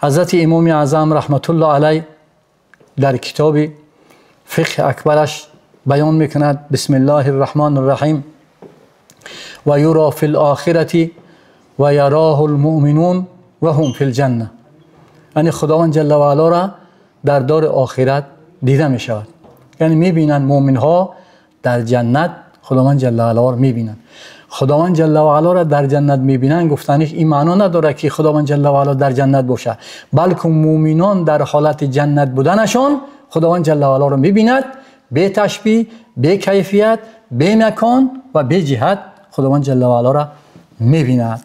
حضرت امام اعظم رحمت الله علیه در کتاب فقه اکبرش بیان میکند بسم الله الرحمن الرحیم و یرا فی الاخرة و یراه المؤمنون و هم فی الجنه. یعنی خداوند جل و علا را در دار آخرت دیده می شود. یعنی میبینند مؤمن ها در جنت خداوند جل و علا را میبینند. خداوند جل و علا را در جنت میبینند گفتنش این معنا نداره که خداوند جل و علا در جنت باشه، بلکه مؤمنان در حالت جنت بودنشان خداوند جل و علا را میبیند، به تشبیه، به کیفیت، به مکان و به جهت خداوند جل و علا را میبیند.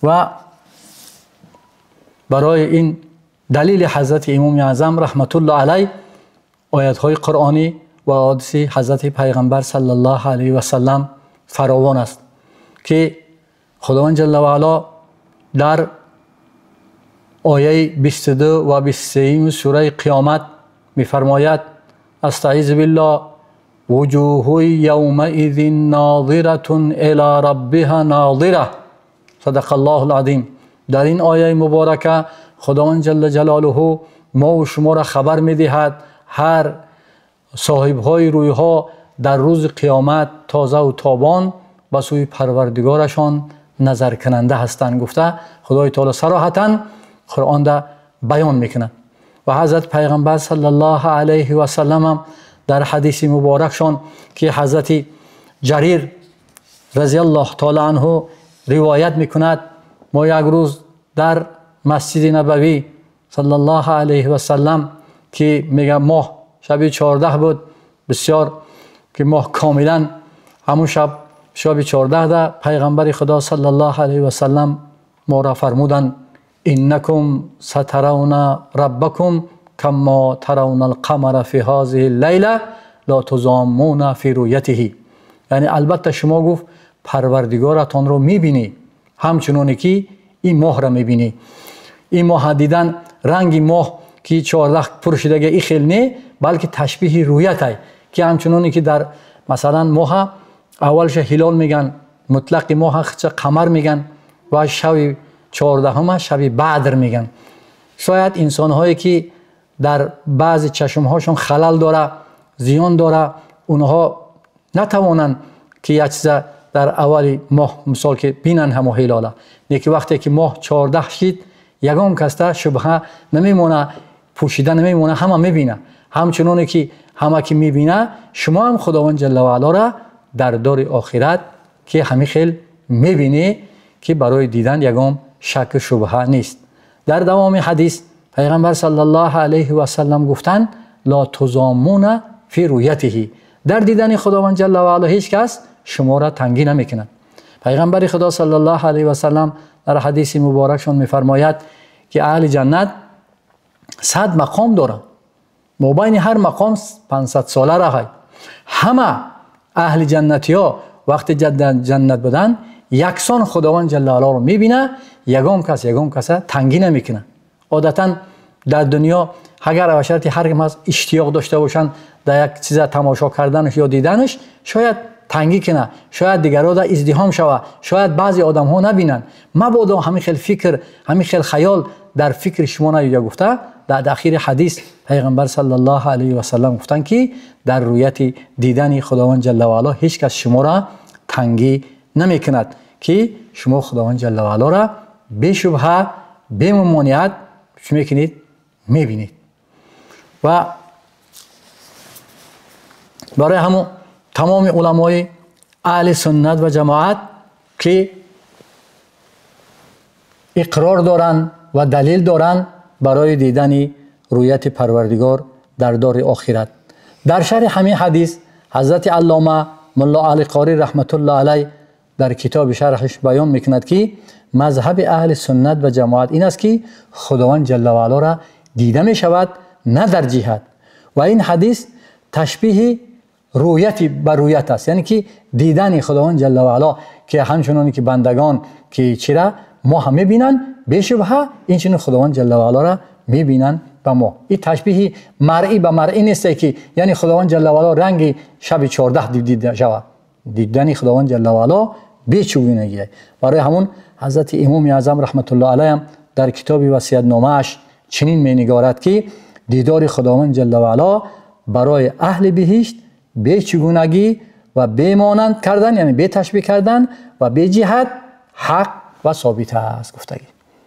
و برای این دلیل حضرت امام اعظم رحمت الله علیه آیت های قرآنی و حدیث حضرت پیغمبر صلی الله علیه و سلم فراوان است که خداوند جل و علا در آیه 22 و 23 سوره قیامت می‌فرماید استعیذ بالله وجوه یومئذ ناظرة الی ربها ناظرة صدق الله العظیم. در این آیه مبارکه خداوند جل جلاله ما و شما را خبر می‌دهد هر صاحب‌های رویها در روز قیامت تازه و تابان به سوی پروردگارشان نظر کننده هستند گفته خدای تعالی صراحتا قرآن را بیان میکند. و حضرت پیغمبر صلی الله علیه و سلم در حدیث مبارکشان که حضرت جریر رضی الله تعالی عنه روایت میکند ما یک روز در مسجد نبوی صلی الله علیه و سلم که میگه ماه شب 14 بود، بسیار که ماه کاملا همون شب 14 ده پیغمبر خدا صلی الله علیه و سلم ما را فرمودند انکم سترون ربکم کما ترون القمر فی هذه اللیله لا تضامون فی رؤیته. یعنی البته شما گفت پروردگارتان رو میبینی همچنانی که این ماه را میبینی. این ماه دیدن رنگ ماه که 14 پر شده این خیلی نه، بلکه تشبیه رویت های که همچنانی که در مثلا ماه اولش هلال میگن، مطلق ماه خچه قمر میگن و شب 14 شب بدر میگن. شاید انسان هایی که در بعضی چشم هاشون خلل داره، زیان داره، اونها نتوانند که یک چیز در اول ماه مثال که بینن همه هلاله، یکی وقتی که ماه 14 شد یگان کسته شبهه نمیمونه، پوشیده نمیمونه، همه میبینه. همچنانه که همه که میبینه شما هم خداوند جل و علا را در دار آخرت که همه خیل میبینی که برای دیدن یگان شک شبهه نیست. در دوام حدیث پیغمبر صلی الله علیه و سلم گفتند لا تضامون فی رؤیته، در دیدن خداوند جل و علا هیچ کس شما را تنگی نمیکند. پیغمبر خدا صلی الله علیه و سلم در حدیث مبارکشون میفرماید که اهل جنت 100 مقام دارند، مابین هر مقام 500 ساله راه. همه اهل جنتی ها وقتی جنت بودن یکسان خداوند جل و علا رو میبینه، یگان کس یگان کس تنگی نمیکنه. عادتا در دنیا اگر به شرطی هر کس اشتیاق داشته باشن در یک چیز تماشا کردنش یا دیدنش، شاید تنگی کنه، شاید دیگران در ازدحام شوه، شاید بعضی آدم ها نبینن. مبادا همین خیل فکر، همین خیل خیال در فکر شما نیاید. گفته در اخیر حدیث پیغمبر صلی الله علیه و سلم گفتن که در رویت دیدن خداوند جل و علا هیچ کس شما را تنگی نمیکند که شما خداوند جل و علا را بی شبهه، بی ممانعت چی میکنید؟ میبینید. و برای همون تمام علمای اهل سنت و جماعت که اقرار دارند و دلیل دارند برای دیدن رویت پروردگار در دار آخرت. در شرح همین حدیث حضرت علامه ملا علی قاری رحمت الله علیه در کتاب شرحش بیان میکند که مذهب اهل سنت و جماعت این است که خداوند جل و علا را دیده می شود نه در جهت. و این حدیث تشبیه رویت بر رویت است، یعنی که دیدن خداوند جل و علا که همچنانی که بندگان که چرا ما هم میبینن بشبهه، این چنین خداوند جل و علا را میبینن به ما. این تشبیه مرئی به مرئی نیست که یعنی خداوند جل و علا رنگ شب 14 دیده شود. دیدن خداوند جل و علا بیچگونگیه. برای همون حضرت امام اعظم رحمت الله علیه هم дар китоби васиятномааш чунин менигорад, ки дидори Худованд ҷалла ва ало барои аҳли биҳишт бечугунагӣ ва бемонанд кардан, яъне беташбеҳ кардан ва беҷиҳат ҳақ ва собит аст гуфтагӣ.